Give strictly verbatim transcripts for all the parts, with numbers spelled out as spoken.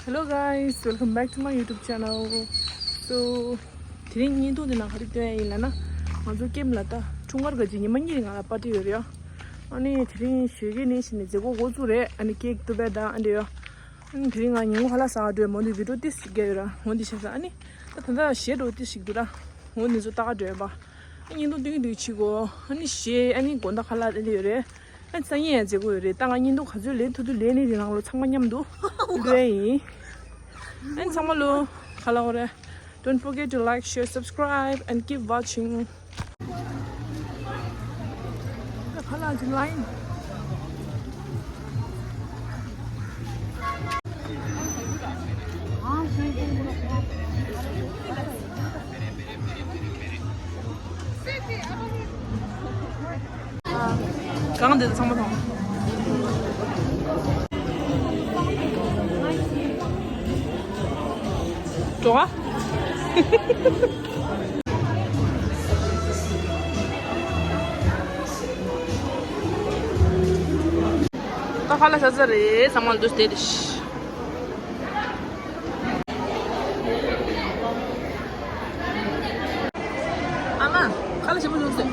Hello guys, welcome back to my YouTube channel. So དེ་རིང་བརྙན་ཐུང་འདི་ནང་ག་རེ་སྟོན་ཡ་ཡིན་ལབ་ན། ང་ཚོ་ཀེམ་ལ་ད་འཁྲུངས་སྐར་ག་ཅིག་ཉི་མ་གཉིས་རིང་ང་ལ་པར་ཊི་ཡོད་རེད་ཡ། ཨ་ནི་དེ་རིང་ཞོགས་ཀས་ནས་བྱས་ནས་མཛད་སྒོ་འགོ་བཙུགས་རེད། ཨ་ནི་ཀེག་གཏུབ་པ་དང་ཨ་འདྲ་ཡ། ཨ་ནི་དེ་རིང་ང་ཉིན་གུང་ཁ་ལག་ཟ་ག་འགྲོ་ཡ། མོ་འདི་བི་ཌིའོ་ཏོག་ཙམ་བརྒྱབ་ཡོད་ར། འོ་འདི་བྱས་ཙང་ཨ་ནི་ད་ད་ལྟ་གཞས་འདྲ་པོ་ཏོག་ཙམ་འདུག་ར། འོ་འདི་ཚོ་ལྟ་ག་འགྲོ་ཡ་པ། ཨ་བརྙན་ཐུང་སྟོན་གྱི་འདུག་ཕྱི་གོ། ཨ་ནི་གཞས་ཨ་ནི་དགོང་དག་ཁ་ལག་ཨ་འདྲ་ཡོད་རེད། ཨ་ནི་སང་ཉིན་ཡང་མཛད་སྒོ་ཡོད་རེད། ད་ང་བརྙན་ཐུང་ག་ཚོད་ལེན་ཐུབ་ཐུབ་ལེན་ནས་དེ་ནང་ལོ་ཚང་མ་མཉམ་དུ་འགྲོ་ཡ་ཡིན། ཨ་ནི་ཚང་མ་ལོ་ཁ་ལག་འོ་རེད། Don't forget to like, share, subscribe and keep watching. ཁ་ལག་གི་ལ་ཡིན། གང་དེ་ཚང་མ་མཐོང་། འགྲོ་ག། ད་ཁ་ལག་ཟ་ཚར་རེད། ཚང་མ་འདུག་སྟེ་རེད། ཨ་མ། ཁ་ལག་ཞིམ་པོ་བྱུང་ཟེར།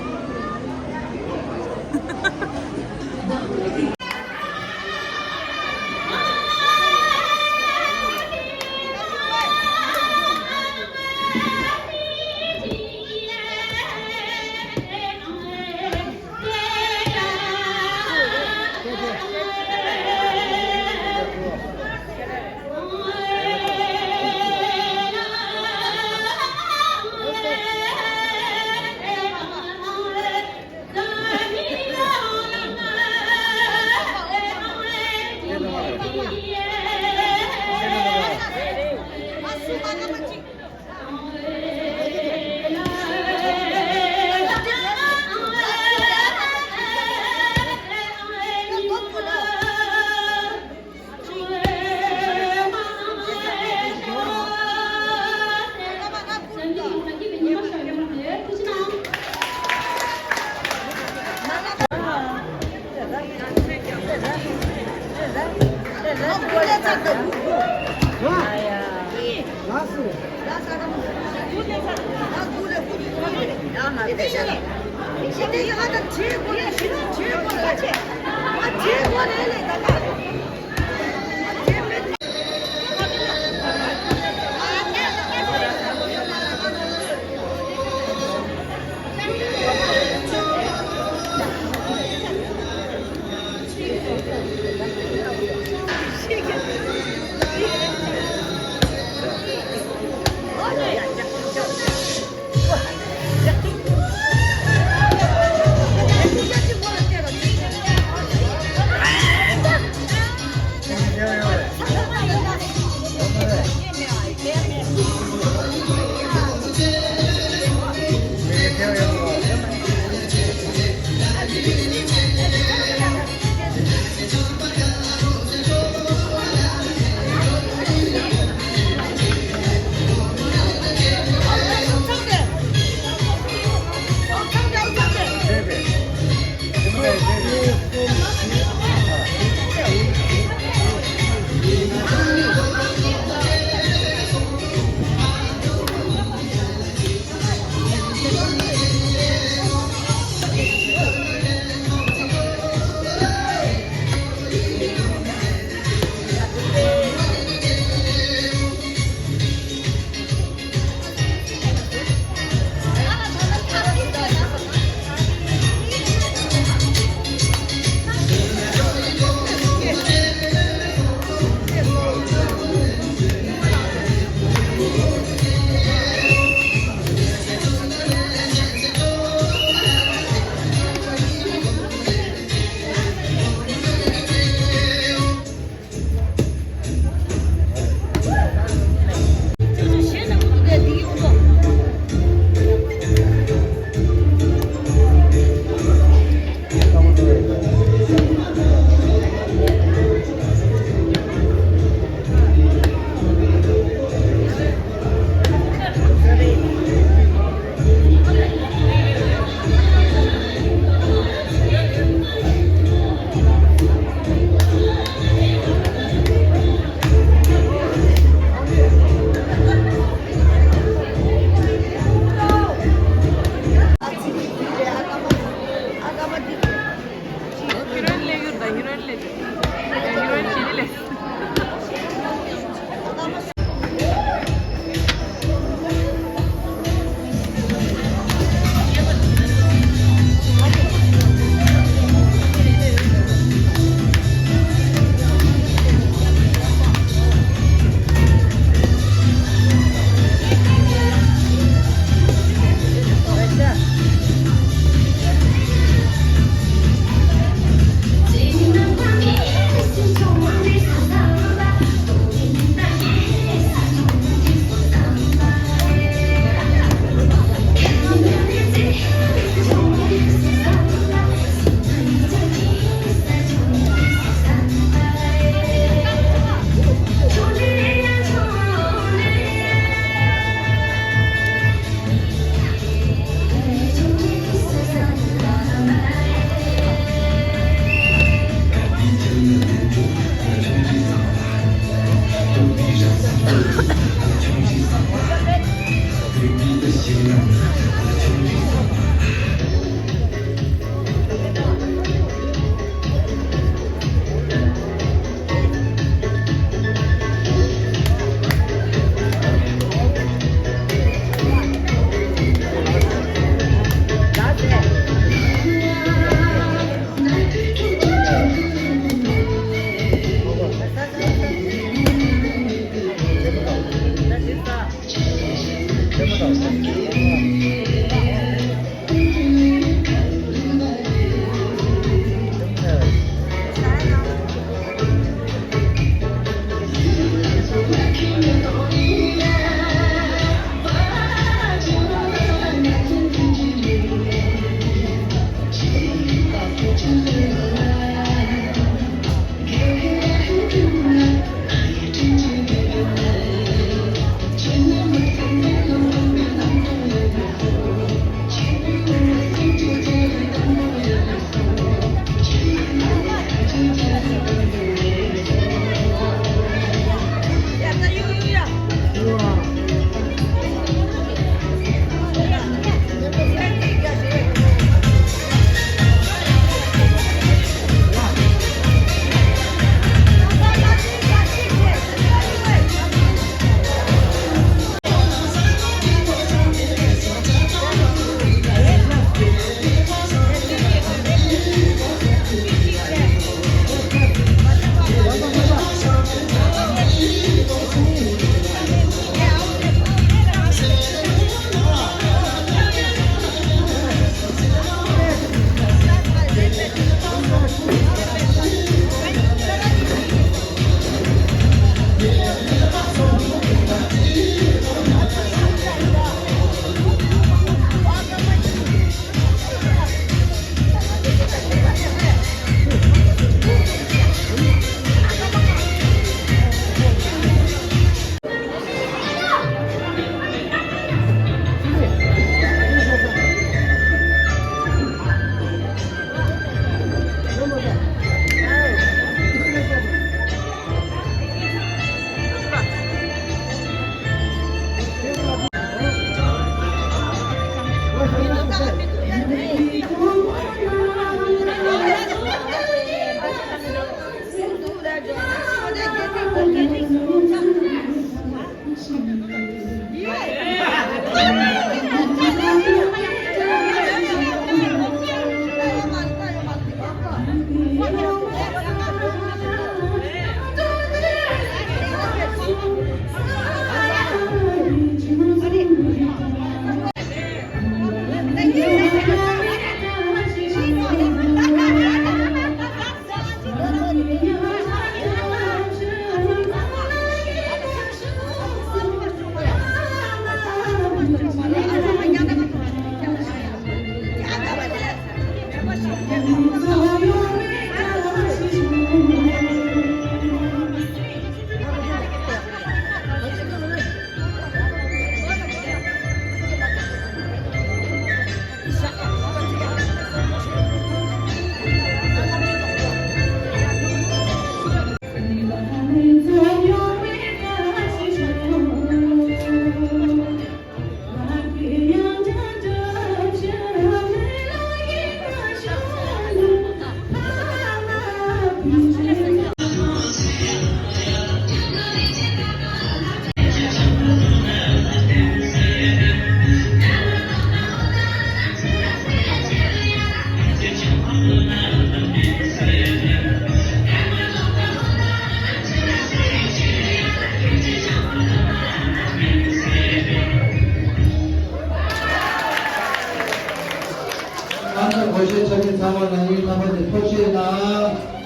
ཚང་མ་ལ་ཡིན་རྣམ་པ་དེ་ཐུགས་རྗེ་གནང་།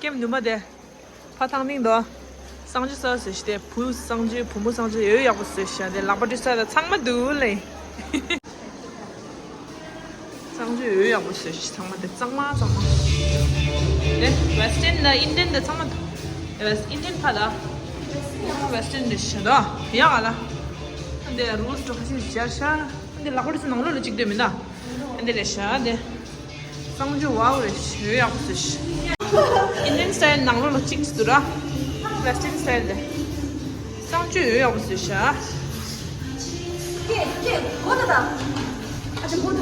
ཀེམ་ནུ་མ་དེ། ཕ་ཐང་མིང་དོ། གསང་སྤྱོད་ས་ཟེར་ཞིག་སྟེ་བུ་གསང་སྤྱོད་བུ་མོ་གསང་སྤྱོད་ཡོད་ཡག་པོ་བཟོས་ཤག་དེ་ལག་པ་འདྲུད་ས་ད་ཚང་མ་འདུག་ལེ། གསང་སྤྱོད་ཡོད་ཡག་པོ་བཟོས་ཤག་ཚང་མ་དེ་གཙང་མ་གཙང་མ། དེ་ཝེ་སི་ཊན་དང་ཨིན་ཌི་ཡན་དེ་ཚང་མ་འདུག་ཝེ་སི་ཨིན་ཌི་ཡན་ཕ་ད། ཝེ་སི་ཊན་དེ་ཤ་དོ་ཡག་ཨ་ལ། དེ་རུལ་སི་འགྲོ་ཁ་ཤས་སྦྱར་ཤག་དེ་ལག་པ་འདྲུད་ས་ནང་ལོགས་ལ་གཅིག་སྡོད་མིན་ད། འདི་རེད་ཤག་དེ། གསང་སྤྱོད་ཝའོ་རེད་ཤག་ཡོད་ཡག་པོ་བཟོས་ཤག་ཨིན་ཌི་ཡན་སི་ཊའིལ་ནང་ལོགས་ལ་གཅིག་འདུག་ར། ཝེ་སི་ཊན་སི་ཊའིལ་དེ། གསང་སྤྱོད་ཡོད་ཡག་པོ་བཟོས་ཤག་ཀེ་ཀེ་གོ་ད་ད། ཨ་ཅེ་གོ་ད།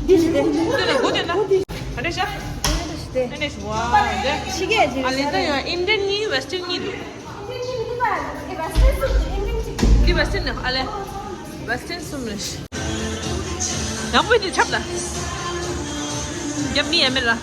འདི་ཞིག་དེ། འདི་ལ་གོ་དེ་ན། ཨ་རེད་ཤག་ཨ་རེད་ཤག་དེ། ཨ་རེད་ཤག་ཝའོ་དེ། ཕྱི་རྒྱལ་གྱི་ཨ་ལེ་ད་ཡོད་ཨིན་ཌི་ཡན་གཉིས་ཝེ་སི་ཊན་གཉིས་འདུག་འདི་ཝེ་སི་ཊན་ནི་ཨ་ལེ། ཝེ་སི་ཊན་གསུམ་རེད། ཡག་པོ་འདི་ཆབ་ལ། རྒྱབ་མི་ཡ་མེད་ལ།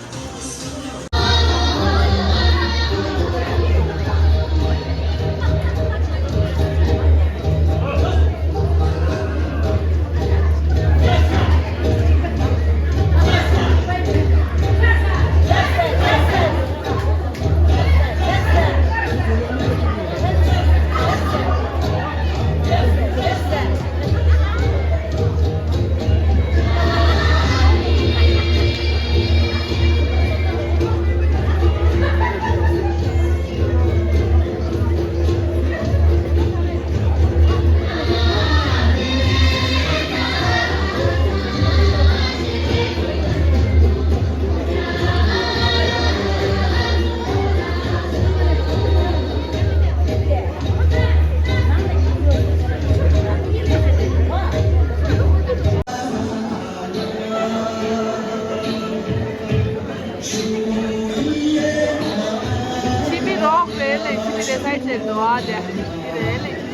དེ་ཚའི་ཆེད་དུ་ཨ་དེ་དེ་རེད་ལེགས།